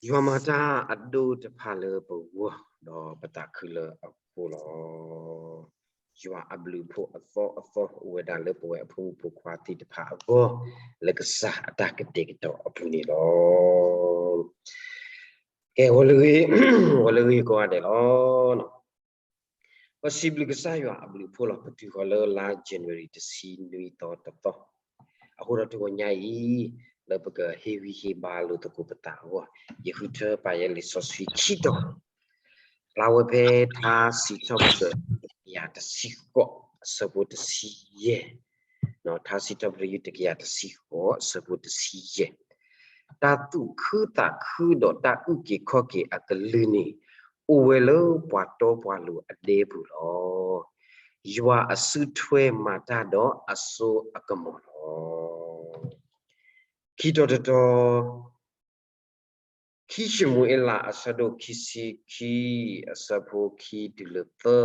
ယွၤမၤတၢ်အဒိၣ်တဖၣ်လၢပဂီၢ် ဒီးပသးခုလၢအဃိလီၤ. ယွၤအဘျုးအဖှိၣ်အသီအသီ အိၣ်ဝဲဒၣ်လၢပဝဲအဖိမုၣ်ဖိခွါသ့ၣ်တဖၣ်အဂီၢ် လၢကစၢ်အတၢ်ကတဲာ်ကတီၤအပူၤန့ၣ်လီၤ. ကဲ ဂီၤလၢအဂ့ၤ ဂီၤလၢအဂ့ၤကိးဂၤဒဲးလီၤ. ပစံးဘျုးကစၢ်ယွၤအဘျုးအဖှိၣ်လီၤ. ပတုၤဃီၤလၢလါ January တဆံနွံသီတသီ, အဃိဒီးတဂီၤညါအံၤ လၢပကဟ့ၣ်ဂံၢ်ဟ့ၣ်ဘါလိာ်သကိးပသးအဂီၢ်, ယဃုထၢပာ်ယဲလံာ်စီဆှံခံတီၤ, ဖျါဝဲဖဲထါစံးထီၣ်ပတြၢၤ တကယၤတဆံဃိး အဆၢဖိတဆံယဲၢ်, ထါစံးထီၣ်ပတြၢၤ တကယၤတဆံဃိး အဆၢဖိတဆံယဲၢ်, တၢ်သူၣ်ခုသးခုဒီးတၢ်အုၣ်က့ၤခီၣ်က့ၤအကလုၢ်န့ၣ် အိၣ်ဝဲလၢပှၤတီပှၤလိၤအဒဲပူၤလီၤ. ယွၤအစုထွဲမၤတၢ်ဒီးအစိအကမီၤလီၤ. ခံတီၤတတီၤ, ခံၡမူၤအ့လး အဆၢဒိၣ်ခံဆံခံ အဆၢဖိခံတုၤလၢသၢ,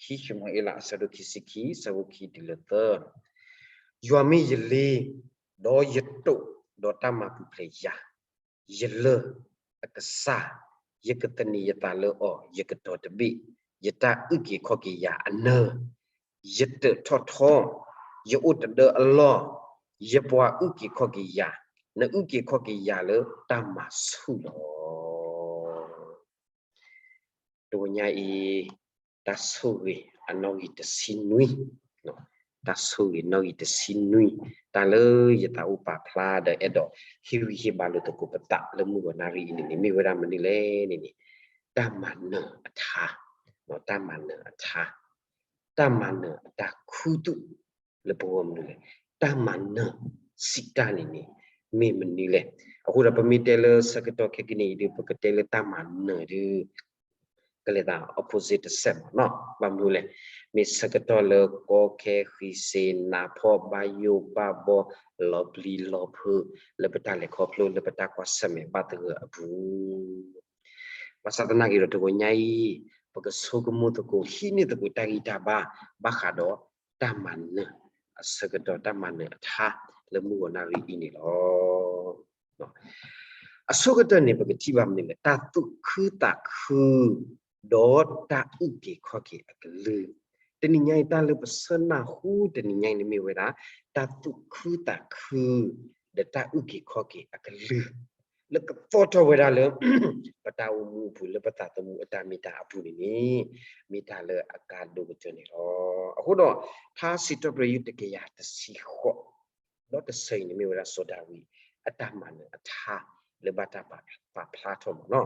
ခံၡမူၤအ့လး အဆၢဒိၣ်ခံဆံခံ အဆၢဖိခံတုၤလၢသၢ, ယွၤမ့ၢ်ယလ့, ဒီးယတိာ်, ဒီးတၢ်မၤပူၤဖျဲးယၤ, ယလၢၢ်အကစၢ်, ယကသန့ၤယသးလၢအီၤ, ယကတီၤတဘ့ၣ်, ယတၢ်အုၣ်က့ၤခီၣ်က့ၤယၤအနၢၤ, ယတၢးထီၣ်ထီ, ယအိၣ်တဒၢအလီၢ်, ယပှၤအုၣ်က့ၤခီၣ်က့ၤယၤ, နအုၣ်က့ၤခီၣ်က့ၤယၤလၢတၢ်မၤဆူၣ်လီၤ. တဂီၤညါအံၤ, တၢ်ဆိၣ်ဂ့ၤအနီၣ်ဂံၢ်တဆံနွံ, တၢ်ဆိၣ်ဂ့ၤနီၣ်ဂံၢ်တဆံနွံ, တၢ်လၢယသးအိၣ်ပာ်ဖျါဒီးအဲၣ်ဒိးဟ့ၣ်ဂံၢ်ဟ့ၣ်ဘါလိာ်သကိးပသးလၢမုၢ်ဂီၤနၣ်ရံၣ်အံၤန့ၣ်န့ၣ် မ့ၢ်ဝဲဒၣ်မနုၤလဲၣ်န့ၣ်န့ၣ်, တၢ်မၤနၢၤအထါ, တၢ်မၤနၢၤအထါ, တၢ်မၤနၢၤအတၢ်ခူသူၣ်လၢပဂီၢ်မနုၤလဲၣ်, တၢ်မၤနၢၤစံးတၢ်န့ၣ်န့ၣ် မ့ၢ်မနုၤလဲၣ်. အဃိဒီးပမ့ၢ်တဲလၢဆၢကတီၢ်ခဲကနံၣ်အံၤဒီး ပကတဲလၢတၢ်မၤနၢၤဒီး ကလဲၤသး opposite တစဲးမးနီၤ, ဘၣ်မနုၤလဲၣ်, မ့ၢ်ဆၢကတီၢ်လၢကီခဲဃံစ့နးဖှီၣ် ဘၣ်ယိၣ်ဘၣ်ဘီ လီၤပျံၤလီၤဖုး လၢပတၢ်လဲၤခီဖျိ လၢပတၢ်ကွၢ်ဆၢၣ်မဲာ်ဘၣ်သဂၢၢ်အပူၤ, ဘၣ်ဆၣ်သနာ်က့ဒီးတဂီၤညါအံၤ ပကဆိကမိၣ်သကိး ဟံးန့ၢ်သကိးတၢ်ဂံၢ်တၢ်ဘါ ဘၣ်ဃးဒီးတၢ်မၤနၢၤအဆၢကတီၢ် တၢ်မၤနၢၤအထါလၢမုၢ်ဂီၤနၣ်ရံၣ်အံၤန့ၣ်လီၤ. အဆိကတၢၢ်န့ၣ် ပကထံၣ်ဘၣ်မနုၤလဲၣ်, တၢ်သူၣ်ခုသးခု ဒီးတၢ်အုၣ်က့ၤခီၣ်က့ၤအကလုၢ်, တနံၤညါအံၤ တၢ်လၢပဆၢနၢ်ဟူတနံၤညါအံၤန့ၣ်မ့ၢ်ဝဲဒၣ် တၢ်သူၣ်ခုသးခု ဒီးတၢ်အုၣ်က့ၤခီၣ်က့ၤအကလုၢ် လၢကသီၣ်ထီၣ်ဝဲဒၣ်လၢ ပတၢ်အိၣ်မူအပူၤ လၢပသးသမူအတၢ်မ့ၢ်တၢ်အပူၤန့ၣ်န့ၣ် မ့ၢ်တၢ်လၢအကါဒိၣ်ကတၢၢ်န့ၣ်လီၤ. အဃိဒီး ထါစံးထီၣ်ပတြၢၤ တကယၤတဆံဃိး ဒီးတဆၢအံၤန့ၣ်မ့ၢ်ဝဲဒၣ်စီၤဒၤဝံး အတၢ်မၤနၢၤအထါ လၢဘၣ်တၢ်ပာ်ဖျါထီၣ်မးနီၤ,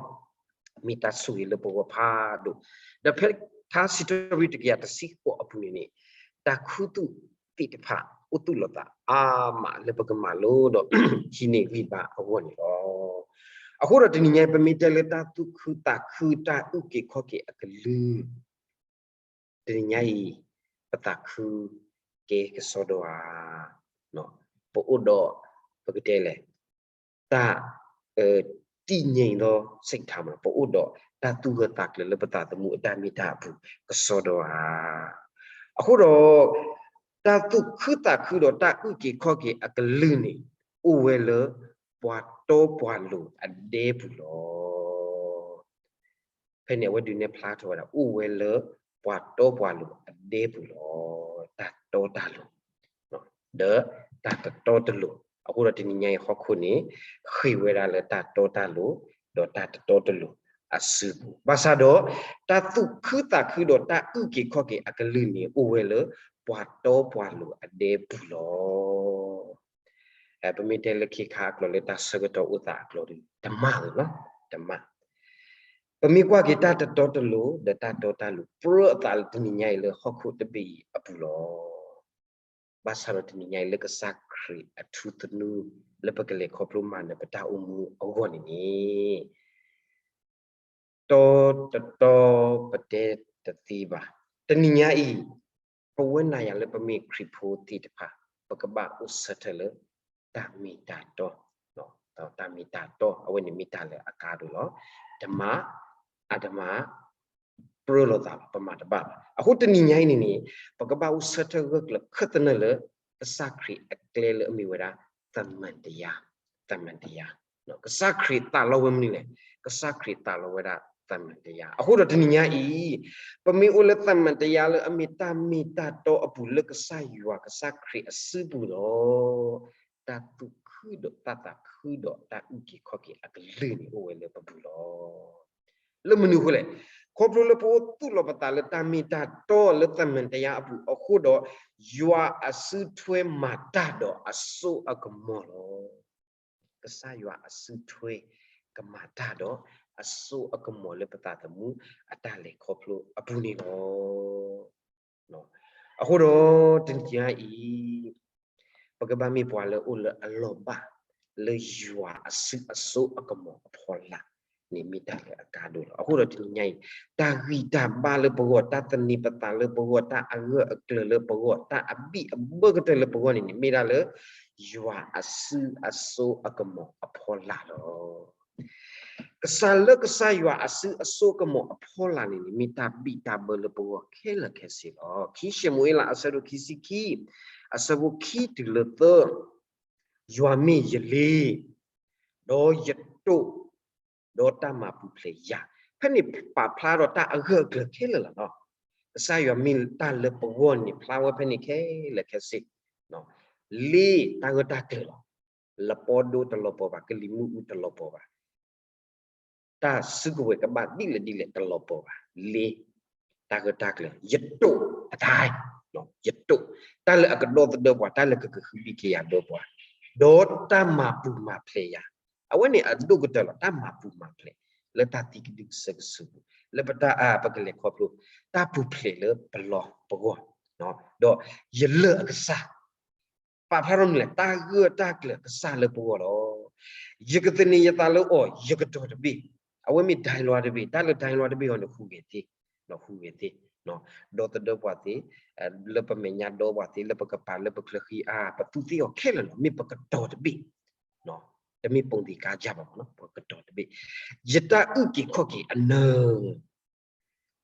မ့ၢ်တၢ်ဆိၣ်ဂ့ၤလၢပဂီၢ်ဖးဒိၣ်, ဒီးဖဲထါစံးထီၣ်ပတြၢၤ တကယၤတဆံဃိးအပူၤန့ၣ်န့ၣ် တၢ်ခူသူၣ်သ့ၣ်တဖၣ် အိၣ်သူၣ်လီၤသးအါမးလၢပကမၤလိဒီး ဟံးန့ၢ်ဂံၢ်ဘါအဂီၢ်န့ၣ်လီၤ. အဃိဒီးတနံၤညါအံၤ ပမ့ၢ်တဲလၢတၢ်သူၣ်ခုသးခု တၢ်အုၣ်က့ၤခီၣ်က့ၤအကလုၢ် တနံၤညါအံၤ ပသးခုကဲကစီဒီဧါ, ပအိၣ်ဒီး ပကတဲလဲၣ်, တၢ် တည်ငြိမ်သောစိတ်ထားမး ပအိၣ်ဒီးတၢ်သူၣ်ဂၢၢ်သးကျၢၤလၢပသးသမူအတၢ်မ့ၢ်တၢ်အပူၤကစီဒီဧါ. အဃိဒီး တၢ်သူၣ်ခုသးခုဒီးတၢ်အုၣ်က့ၤခီၣ်က့ၤအကလုၢ်န့ၣ် အိၣ်ဝဲလၢပှၤတီပှၤလိၤအဒဲပူၤလီၤ. ဖဲန့ၣ်အဝဲဒုးနဲၣ်ဖျါထီၣ်ဝဲဒၣ် အိၣ်ဝဲလၢပှၤတီပှၤလိၤအဒဲပူၤလီၤ. တၢ်တီတၢ်လိၤ ဒီးတၢ်တတီတလိၤ. အဃိဒီးတနံၤညါအံၤဟီၣ်ခိၣ်န့ၣ် ဃ့ၢ်ဝဲဒၣ်လၢတၢ်တီတၢ်လိၤ ဒီးတၢ်တတီတလိၤအစုပူၤ. ဘၣ်ဆၣ်ဒီး တၢ်သူၣ်ခုသးခုဒီးတၢ်အုၣ်က့ၤခီၣ်က့ၤအကလုၢ်န့ၣ် အိၣ်ဝဲလၢပှၤတီပှၤလိၤအဒဲပူၤလီၤ. ပမ့ၢ်တဲလၢခ့ခါအကျိာ်လၢတၢ်ဆၢကတီၢ်အိၣ်သးအကျိာ်ဒီး တမၣ်လီၤ, တမၣ်. ပမ့ၢ်ကွၢ်က့ၤတၢ်တတီတလိၤ ဒီးတၢ်တီတၢ်လိၤ ပြၢအသးလၢတနံၤညါအံၤလၢဟီၣ်ခိၣ်တဘ့ၣ်အံၤအပူၤလီၤ. ဘၣ်ဆၣ်ဒီးတနံၤညါအံၤလၢကစၢ်ခရံာ်အထူသနူ လၢပကလဲၤခီဖျိမၤနၢၤပတၢ်အိၣ်မူအဂီၢ်န့ၣ်န့ၣ် တီတတီပတဲတသ့ဘၣ်. တနံၤညါအံၤ ပဝဲနၤယၤလၢပမ့ၢ်ခရံာ်ဖိသ့ၣ်တဖၣ် ပကဘၣ်အိၣ်ဆၢထၢၣ်လၢ တၢ်မ့ၢ်တၢ်တီ, တၢ်မ့ၢ်တၢ်တီ အဝဲန့ၣ်မ့ၢ်တၢ်လၢအကါဒိၣ်လီၤ. တမၤ အတမၤ ပြၢလိာ်သးလီၤ ပမၤတဘၣ်ဘၣ်. အဃိတနံၤညါအံၤန့ၣ်န့ၣ် ပကဘၣ်အိၣ်ဆၢထၢၣ်ဂၢၢ်ကျၢၤခၢၣ်သနၢၣ်လၢ ကစၢ်ခရံာ်အကျဲလၢအမ့ၢ်ဝဲဒၣ် သမၢၣ်တယါ, သမၢၣ်တယါ ကစၢ်ခရံာ်သးလီဝဲမနုၤလဲၣ်. ကစၢ်ခရံာ်သးလီဝဲဒၣ်သမ္မာတရား. အဃိဒီးတနံၤညါအံၤ ပမ့ၢ်အိၣ်လၢသမ္မာတရားလၢအမ့ၢ်တၢ်မ့ၢ်တၢ်တီအပူၤလၢကစၢ်ယွၤကစၢ်ခရံာ်အစုပူၤဒီး တၢ်သူၣ်ခုဒီးတၢ်သးခုဒီးတၢ်အုၣ်က့ၤခီၣ်က့ၤအကလုၢ်န့ၣ်အိၣ်ဝဲလၢပပူၤလီၤ. လၢမနုၤအဃိလဲၣ်. ခီဖျိလၢပအိၣ်သူၣ်လီၤပသးလၢတၢ်မ့ၢ်တၢ်တီလၢသမ္မာတရားအပူၤအဃိဒီး ယွၤအစုထွဲမၤတၢ်ဒီးအစိအကမီၤလီၤ. ကစၢ်ယွၤအစုထွဲကမၤတၢ်ဒီးအစိအကမီၤလၢပသးသမူအတၢ်လဲၤခီဖျိအပူၤန့ၣ်လီၤ. အဃိဒီးတနံၤညါအံၤ ပကဘၣ်မ့ၢ်ပှၤလၢအိၣ်လၢအလီၢ်ဘၣ် လၢယွၤအစုအစိအကမီၤအဖီလာ်န့ၣ် မ့ၢ်တၢ်လၢအကါဒိၣ်လီၤ. အဃိဒီးတနံၤညါအံၤ တၢ်ဂံၢ်တၢ်ဘါလၢပဂီၢ်, တၢ်သန့ၤပသးလၢပဂီၢ်, တၢ်အဂၢၢ်အကျၢၤလၢပဂီၢ်, တၢ်အဘံၣ်အဘၢကတၢၢ်လၢပဂီၢ်န့ၣ်န့ၣ် မ့ၢ်ဒၣ်လၢ ယွၤအစုအစိအကမီၤအဖီလာ်လီၤ. ကစၢ်လၢကစၢ်ယွၤအစုအစိအကမီၤအဖီလာ်န့ၣ်န့ၣ် မ့ၢ်တၢ်ဘံၣ်တၢ်ဘၢလၢပဂီၢ်ခဲလၢာ်ခဲဆ့လီၤ. ခံၡမူၤအ့လးအဆၢဒိၣ်ခံဆံခံ အဆၢဖိခံတုၤလၢသၢ, ယွၤမ့ၢ်ယလ့ ဒီးယတိာ်, ဒီးတၢ်မၤပူၤဖျဲးယၤ, ဖဲန့ၣ်ပာ်ဖျါဒီးတၢ်အဂၢၢ်အကျၢၤခဲလၢာ်လီၤနီၤ. ကစၢ်ယွၤမ့ၢ်တၢ်လၢပဂီၢ်န့ၣ် ဖျါဝဲဖဲန့ၣ်ခဲလၢာ်ခဲဆ့ လ့တၢ်ဂၢၢ်တၢ်ကျၢၤလီၤ. လပီဒိတလီၤပီၤဘၣ်, ကလံၤမုၢ်အူတလီၤပီၤဘၣ်, တၢ်စုကဝဲၤကဘၣ်ဒ်လဲၣ်ဒ်လဲၣ်တလီၤပီၤဘၣ်, လ့တၢ်ဂၢၢ်တၢ်ကျၢၤ, ယတိာ်အတၢ်, ယတိာ်, တၢ်လၢအကဒီသဒၢပှၤ, တၢ်လၢကကဟုဘံၣ်ကယာ်ဘၢပှၤ, ဒီးတၢ်မၤပူၤမၤဖျဲးယၤ, အဝဲန့ၣ်အဒိၣ်ကတၢၢ်လီၤ. တၢ်မၤပူၤမၤဖျဲး လၢတၢ်သံကဒုကစၢၢ်ကဆူးပူၤ လၢပတၢ်အါ ပကလဲၤခီဖျိ တၢ်ပူၤဖျဲးလၢပလီၢ်ပဂီၢ်, ဒီးယလၢၢ်အကစၢ် ပာ်ဖျါထီၣ်မနုၤလဲၣ်, တၢ်ဂၢၢ်တၢ်ကျၢၤကစၢ်လၢပဂီၢ်လီၤ. ယကသန့ၤယသးလၢအီၤ, ယကတီၤတဘ့ၣ်, အဝဲမ့ၢ်ဒဲလွါတဘ့ၣ်, တၢ်လၢဒဲလွါတဘ့ၣ်အီၤန့ၣ် ဟူးဂဲၤသ့, ဟူးဂဲၤသ့, ဒီသဒၢပှၤသ့, လၢပမဲာ်ညါဒီပှၤသ့, လၢပကပၤ လၢပချၢဃံအါ, ပသူသ့အီၤခဲလၢာ်လီၤ. မ့ၢ်ပကတီၤတဘ့ၣ်, တမ့ၢ်ပိာ်သ့ၣ်ကါယၢ်ဘၣ်မးနီၤ, ပကတီၤတဘ့ၣ်, ယတၢ်အုၣ်က့ၤခီၣ်က့ၤအနၢၤ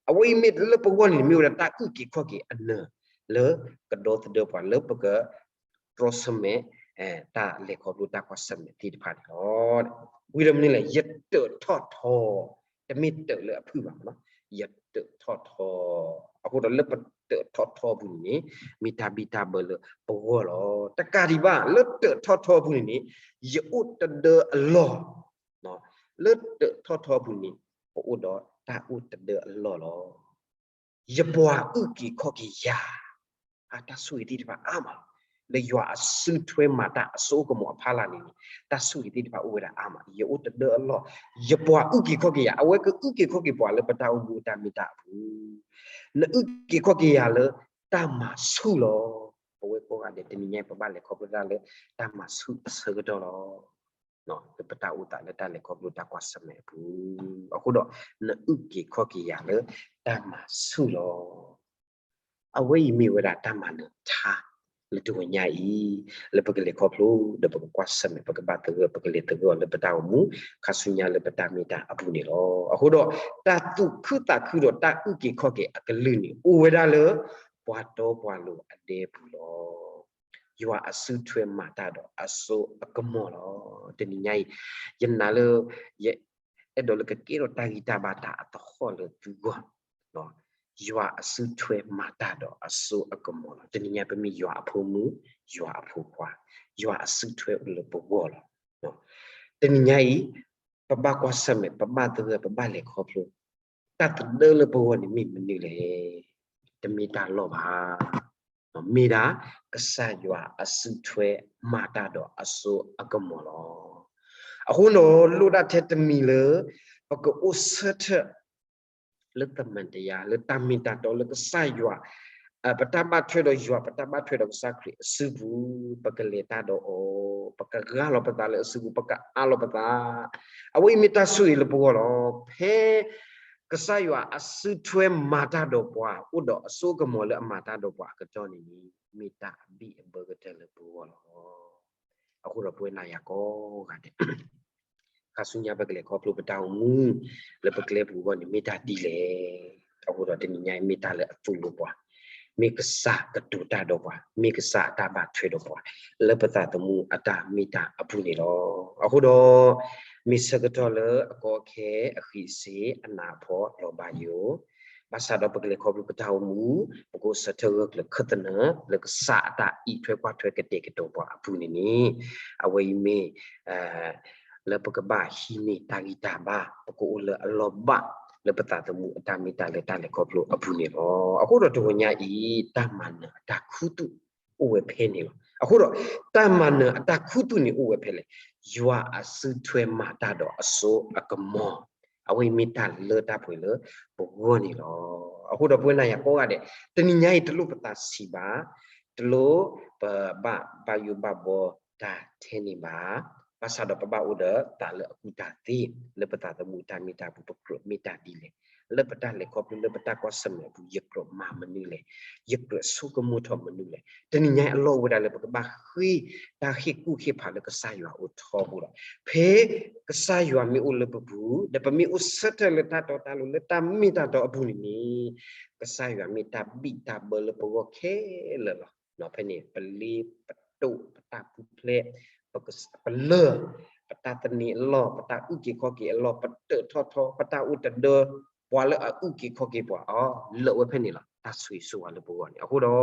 အဝဲအံၤမ့ၢ်လၢပဂီၢ်န့ၣ် မ့ၢ်ဝဲဒၣ်တၢ်အုၣ်က့ၤခီၣ်က့ၤအနၢၤ လၢကဒီသဒၢပှၤ လၢပကတြီဆၢၣ်မဲာ် တၢ်လဲၤခီဖျိတၢ်ကွၢ်ဆၢၣ်မဲာ်သ့ၣ်တဖၣ်န့ၣ်လီၤ. ဝံၤဒီးမနုၤလဲၣ်, ယတၢးထီၣ်ထီ, တမ့ၢ်တၢးလၢအဖုၣ်ဘၣ်မးနီၤ, ယတၢးထီၣ်ထီ, အဃိဒီးလၢပတၢးထီၣ်ထီပူၤန့ၣ်န့ၣ် မ့ၢ်တၢ်ဘံၣ်တၢ်ဘၢလၢပဂီၢ်လီၤ. တကးဒံးဘၣ် လၢတၢးထီၣ်ထီပူၤန့ၣ်န့ၣ် ယအိၣ်တဒၢအလီၢ် လၢတၢးထီၣ်ထီပူၤန့ၣ် ပအိၣ်ဒီးတၢ်အိၣ်တဒၢအလီၢ်လီၤ. ယပှၤအုၣ်က့ၤခီၣ်က့ၤယၤ, အတၢ်ဆိၣ်ဂ့ၤသ့ၣ်တဖၣ်အါမးလီၤ. လၢယွၤအစုထွဲမၤတၢ်အစိအကမီၤအဖီလာ်န့ၣ်န့ၣ် တၢ်ဆိၣ်ဂ့ၤသ့ၣ်တဖၣ်အိၣ်ဝဲဒၣ်အါမး, ယအိၣ်တဒၢအလီၢ်, ယပှၤအုၣ်က့ၤခီၣ်က့ၤယၤ, အဝဲကအုၣ်က့ၤခီၣ်က့ၤပှၤလၢပတၢ်အိၣ်မူအတၢ်မ့ၢ်တၢ်အပူၤ, နအုၣ်က့ၤခီၣ်က့ၤယၤလၢတၢ်မၤဆူၣ်လီၤ. ပဝဲကိးဂၤဒဲးတနံၤညါ ပဘၣ်လဲၤခီဖျိတၢ်လၢတၢ်မၤဆူၣ်အဆၢကတီၢ်လီၤ. လၢပတၢ်အိၣ်သးလၢတၢ်လဲၤခီဖျိတၢ်ကွၢ်ဆၢၣ်မဲာ်အပူၤ, အဃိဒီး နအုၣ်က့ၤခီၣ်က့ၤယၤလၢတၢ်မၤဆူၣ်လီၤ. အဝဲအံၤမ့ၢ်ဝဲဒၣ်တၢ်မၤနၢၤထါ လၢတဂီၤညါအံၤ လၢပကလဲၤခီဖျိ ဒီးပကကွၢ်ဆၢၣ်မဲာ် ပကဘၣ်သဂၢၢ် ပကလဲၤသဂၢၢ်အီၤလၢပတၢ်အိၣ်မူ ခါဆူညါလၢပတၢ်မ့ၢ်တၢ်အပူၤန့ၣ်လီၤ. အဃိဒီး တၢ်သူၣ်ခုသးခုဒီးတၢ်အုၣ်က့ၤခီၣ်က့ၤအကလုၢ်န့ၣ် အိၣ်ဝဲဒၣ်လၢ ပှၤတီပှၤလိၤအဒဲပူၤလီၤ. ယွၤအစုထွဲမၤတၢ်ဒီးအစိအကမီၤလီၤ. တနံၤညါအံၤ ယနာ်လၢ ယအဲၣ်ဒိးလၢကကဲထီၣ်တၢ်ဂံၢ်တၢ်ဘါတၢ်အသဟီၣ်လၢသုဂီၢ်, ယွၤအစုထွဲမၤတၢ်ဒီးအစိအကမီၤလီၤ. တနံၤညါပမ့ၢ်ယွၤအဖိမုၣ်, ယွၤအဖိခွါ, ယွၤအစုထွဲအိၣ်လၢပဂီၢ်လီၤ. တနံၤညါအံၤ ပဘၣ်ကွၢ်ဆၢၣ်မဲာ်, ပဘၣ်သဂၢၢ်, ပဘၣ်လဲၤခီဖျိ တၢ်သဒၢလၢပဂီၢ်န့ၣ်မ့ၢ်မနုၤလဲၣ်. တမ့ၢ်တၢ်လီၢ်ဘၣ်. မ့ၢ်ဒၣ် ကစၢ်ယွၤအစုထွဲမၤတၢ်ဒီးအစိအကမီၤလီၤ. အဃိဒီး လိၣ်ဒၣ်ထဲတမံၤလၢ ပကအိၣ်ဆၢထၢၣ် လၢသမ္မာတရား, လၢတၢ်မ့ၢ်တၢ်တီလၢကစၢ်ယွၤ, ပတၢ်ဘၣ်ထွဲဒီးယွၤ, ပတၢ်ဘၣ်ထွဲဒီးကစၢ်ခရံာ်အစုပူၤ, ပကလဲၤတၢ်ဒီးအီၤ, ပကရၤလီၤပသးလၢအစုပူၤ, ပကအးလီၤပသး, အဝဲအံၤမ့ၢ်တၢ်ဆိၣ်ဂ့ၤလၢပဂီၢ်လီၤ. ဖဲ ကစၢ်ယွၤအစုထွဲမၤတၢ်ဒီးပှၤ, အိၣ်ဒီးအစိအကမီၤလၢအမၤတၢ်ဒီးပှၤအကတီၢ်န့ၣ်န့ၣ် မ့ၢ်တၢ်အဘံၣ်အဘၢကတၢၢ်လၢပဂီၢ်လီၤ. အဃိဒီးပဝဲနၤယၤကိးဂၤဒဲး ခါဆူညါပကလဲၤခီဖျိပတၢ်အိၣ်မူ လၢပကျဲပူၤအဂီၢ်န့ၣ် မ့ၢ်တၢ်ဒ်လဲၣ်. အဃိဒီးတနံၤညါအံၤမ့ၢ်တၢ်လၢအသိၣ်လိပှၤ, မ့ၢ်ကစၢ်ကတိၤတၢ်ဒီးပှၤ, မ့ၢ်ကစၢ်အတၢ်ဘၣ်ထွဲဒီးပှၤ, လၢပသးသမူအတၢ်မ့ၢ်တၢ်အပူၤန့ၣ်လီၤ. အဃိဒီး မ့ၢ်ဆၢကတီၢ်လၢအကီအခဲအဃံးစ့အနးအဖှီၣ်လီၤဘၣ်ယိၣ်, ဘၣ်ဆၣ်ဒီးပကလဲၤခီဖျိပတၢ်အိၣ်မူ, ပကအိၣ်ဆၢထၢၣ်ဂၢၢ်ကျၢၤခၢၣ်သနၢၣ် လၢကစၢ်အတၢ်အံးထွဲကွၢ်ထွဲကတဲာ်ကတီၤပှၤအပူၤန့ၣ်န့ၣ်, အဝဲအံၤမ့ၢ် လၢပကဘၣ်ဟံးန့ၢ်တၢ်ဂံၢ်တၢ်ဘါ, ပကအိၣ်လၢအလီၢ်ဘၣ် လၢပသးသမူအတၢ်မ့ၢ်တၢ်လၢတၢ်လဲၤခီဖျိအပူၤန့ၣ်လီၤ. အဃိဒီးတဂီၤညါအံၤ တၢ်မၤနၢၤအတၢ်ခူသူၣ်အိၣ်ဝဲဖဲန့ၣ်လီၤ. အဃိဒီး တၢ်မၤနၢၤအတၢ်ခူသူၣ်န့ၣ်အိၣ်ဝဲဖဲလဲၣ်, ယွၤအစုထွဲမၤတၢ်ဒီးအစိအကမီၤ, အဝဲအံၤမ့ၢ်တၢ်လၢတၢ်ပှဲၤလၢပဂီၢ်န့ၣ်လီၤ. အဃိဒီးပဝဲနၤယၤကိးဂၤဒဲး တနံၤညါအံၤတလိၣ်ပသးဆံးဘၣ်, တလိၣ်ပဘၣ်ဘၣ်ယိၣ်ဘၣ်ဘှီတၢ်ထဲန့ၣ်ဘၣ်, ဘၣ်ဆၣ်ဒီးပဘၣ်အိၣ်ဒီးသးလၢအကူၣ်တၢ်သ့, လၢပသးသမူတၢ်မ့ၢ်တၢ်ပူၤ ပကြၢးမ့ၢ်တၢ်ဒ်လဲၣ်, လၢပတၢ်လဲၤခီဖျိလၢပတၢ်ကွၢ်ဆၢၣ်မဲာ်အပူၤ ယကြၢးမၤမနုၤလဲၣ်, ယကြၢးဆိကမိၣ်ထီၣ်မနုၤလဲၣ်. တနံၤညါအံၤအလီၢ်အိၣ်ဝဲဒၣ်လၢပကဘၣ်ဃ့တၢ်ဟ့ၣ်ကူၣ်ဟ့ၣ်ဖးလၢကစၢ်ယွၤအအိၣ်ထီဘိလီၤ. ဖဲကစၢ်ယွၤမ့ၢ်အိၣ်လၢပပူၤ ဒီးပမ့ၢ်အိၣ်ဆၢထၢၣ်လၢတၢ်တီတၢ်လိၤလၢတၢ်မ့ၢ်တၢ်တီအပူၤန့ၣ်န့ၣ်, ကစၢ်ယွၤမ့ၢ်တၢ်ဘံၣ်တၢ်ဘၢလၢပဂီၢ်ခဲလၢာ်လီၤ. ဖဲန့ၣ် ပလ့ပတိၢ်ပတၢ်ပူၤဖျဲး, ပလၢၢ်, ပတၢ်သန့ၤအလီၢ်, ပတၢ်အုၣ်က့ၤခီၣ်က့ၤအလီၢ်, ပတၢၣ်ထီၣ်ထီ, ပတၢ်အိၣ်တဒၢ, ပှၤလၢအအုၣ်က့ၤခီၣ်က့ၤပှၤအီၤ လၢာ်ဝဲဖဲန့ၣ်လီၤ. တၢ်ဆိၣ်ဂ့ၤဆိၣ်ဝါလၢပဂီၢ်န့ၣ် အဃိဒီး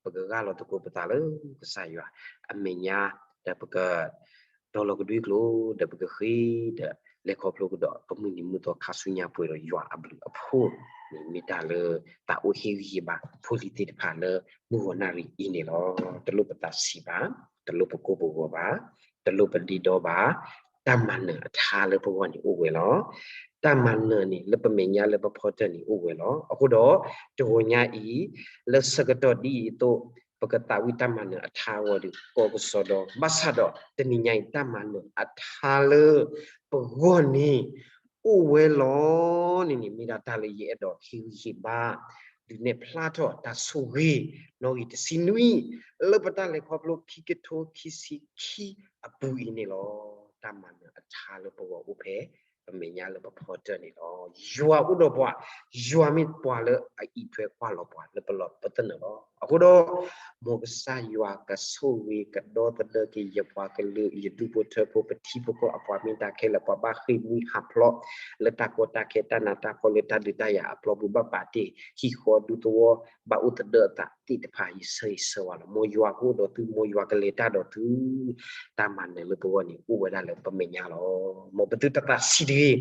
ပကဂၢ်လီၤသကိးပသးလၢကစၢ်ယွၤအမဲာ်ညါ, ဒီးပက တီလီၤကဒွံကျိာ် ဒီးပကဃ့ဒီး လဲၤခီဖျိကဒီးပမုၢ်နံၤမုၢ်သီခါဆူညါပှဲၤဒီးယွၤအဘျုးအဖှိၣ်န့ၣ် မ့ၢ်တၢ်လၢသးအိၣ်ဟ့ၣ်ဂံၢ်ဟ့ၣ်ဘါဖိလံၤသ့ၣ်တဖၣ်လၢမုၢ်ဂီၤနၣ်ရံၣ်အံၤန့ၣ်လီၤ. တလိၣ်ပသးဆံးဘၣ်, တလိၣ်ပကိၢ်ပဂီၤဘၣ်, တလိၣ်ပဒ့ဒီဘၣ်, တၢ်မၤနၢၤအထါလၢပဂီၢ်န့ၣ်အိၣ်ဝဲလီၤ. တၢ်မၤနၢၤန့ၣ် လၢပမဲာ်ညါလၢပဖီတၢၢ်န့ၣ်အိၣ်ဝဲလီၤ. အဃိဒီး တဂီၤညါအံၤ လၢဆၢကတီၢ်ဒ်အံၤအသိး ပကသးဝံၣ်တၢ်မၤနၢၤအထါအဂီၢ်ဒီး ကီၢ်ကစီဒီ, ဘၣ်ဆၣ်ဒီးတနံၤညါအံၤ တၢ်မၤနၢၤအထါလၢပဂီၢ်န့ၣ် အိၣ်ဝဲလီၤန့ၣ်န့ၣ် မ့ၢ်ဒၣ်တၢ်လၢယအဲၣ်ဒိးဟ့ၣ်ဂံၢ်ဟ့ၣ်ဘါ ဒုးနဲၣ်ဖျါထီၣ်တၢ်ဆိၣ်ဂ့ၤ နီၣ်ဂံၢ်တဆံနွံ လၢပတၢ်လဲၤခီဖျိခံကထိခံဆံခံအပူၤအံၤန့ၣ်လီၤ. တၢ်မၤနၢၤအထါလၢပဂီၢ်အိၣ်ဖဲ ပမဲာ်ညါလၢပဖီတၢၢ်န့ၣ်လီၤ. ယွၤအိၣ်ဒီးပှၤ, ယွၤမ့ၢ်ပှၤလၢအအံးထွဲကွၢ်လီၤပှၤလၢပလီၢ်ပသနၢၣ်လီၤ. အဃိဒီး မ်ကစၢ်ယွၤကဆိၣ်ဂ့ၤကဒီသဒၢက့ၤ ယပှၤကလုာ် ယဒူၣ်ဖိထၢဖိ ပထံပကီၢ်အပှၤမ့ၢ်တၢ်ခဲလၢာ် ပှၤဘၣ်ဃ့ၢ်မှံဟးဖျိး လၢတၢ်ကီတၢ်ခဲတၢ်နးတၢ်ဖှီၣ် လၢတၢ်ဒုးတၢ်ယၤအပျီပူၤ ဘၣ်ပာ်တ့ၢ်ဟံၣ်ဃီဒူသဝီ ဘၣ်အိၣ်သဒၢအသးသ့ၣ်တဖၣ် ယဆၢဂ့ၤဆၢဝါလီၤ. မ်ယွၤကအိၣ်ဒီးသု မ်ယွၤကလဲၤတၢ်ဒီးသု တၢ်မၤနၢၤလၢပဂီၢ်န့ၣ် အိၣ်ဝဲဒၣ်လၢပမဲာ်ညါလီၤ. မ်ပသုတသးဆံးတဂ့ၤ,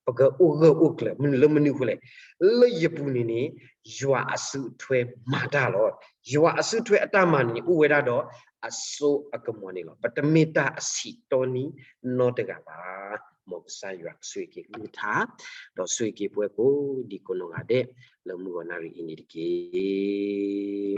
ပကအိၣ်ဂၢၢ်အိၣ်ကျၢၤ မနုၤလၢမနုၤအဃိလဲၣ်, လၢယပူၤန့ၣ်န့ၣ် ယွၤအစုထွဲမၤတၢ်လီၤ. ယွၤအစုထွဲအတၢ်မၤန့ၣ် အိၣ်ဝဲဒၣ်ဒီးအစိအကမီၤန့ၣ်လီၤ. ပတမ့ၢ်တၢ်အဆံးတီနံၤနီတဂၤဘၣ်. မ်ကစၢ်ယွၤကဆိၣ်ဂ့ၤက့ၤကလုၢ်ကထါ ဒီးဆိၣ်ဂ့ၤက့ၤပဝဲကိးဒံကိးနီၢ်ဂၤဒဲး လၢမုၢ်ဂီၤနၣ်ရံၣ်အံၤန့ၣ်တက့ၢ်.